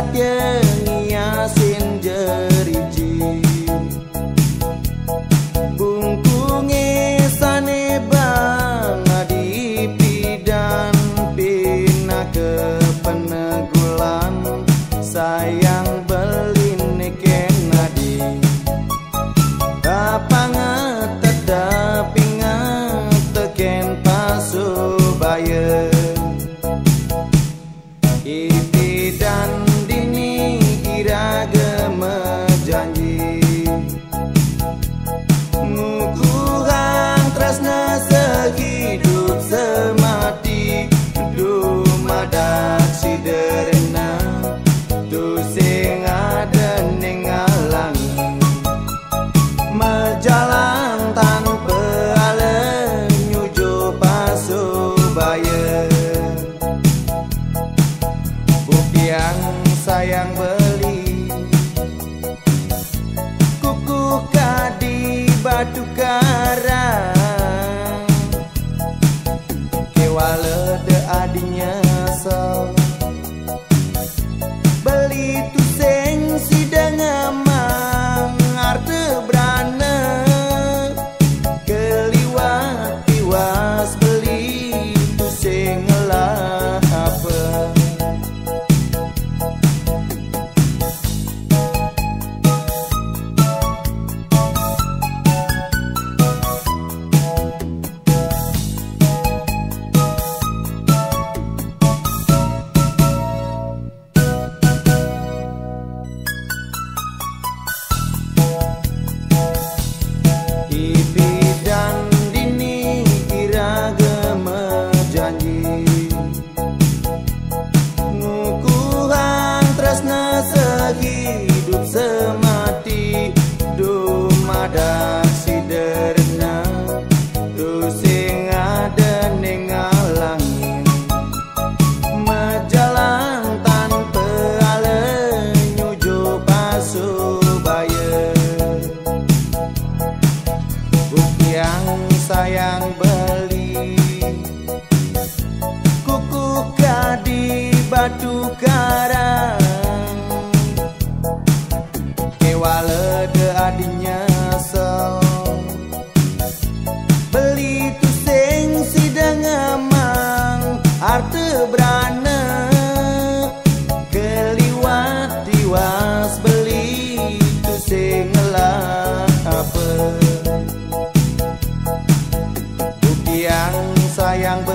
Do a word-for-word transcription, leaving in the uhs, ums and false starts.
Yang ngiasin jeriji, bungkunge sane bang dipidan, pinake penegulan, sayang beline ken adi. Apang tedaping teken pasubaya. Ipi dan dini iraga majanji, ngukuhang tresna sehidup semati, dumadak sederena, tusing ada ning alangi. Majalan tanpa ala nyuju pasubaya. Bukti yang sayang beli, kukuh kadi batu karang. Kewala de adinya so, beli tusing sida ngamang arta brana. Keliwat tiwas beli tusing ngelah apa. Ipi dan dini iraga majanji, ngukuhang tresna sehidup semati, dumadak sederena, tusing ada ning ngalangin. Majalan tanpa ala nyuju pasubaya. Bukti yang sayang beli, kukuh kadi batu karang. Kewala de adinya so, beli tusing sida ngamang arta brana. Keliwat tiwas beli tusing ngelah apa. Bukti yang sayang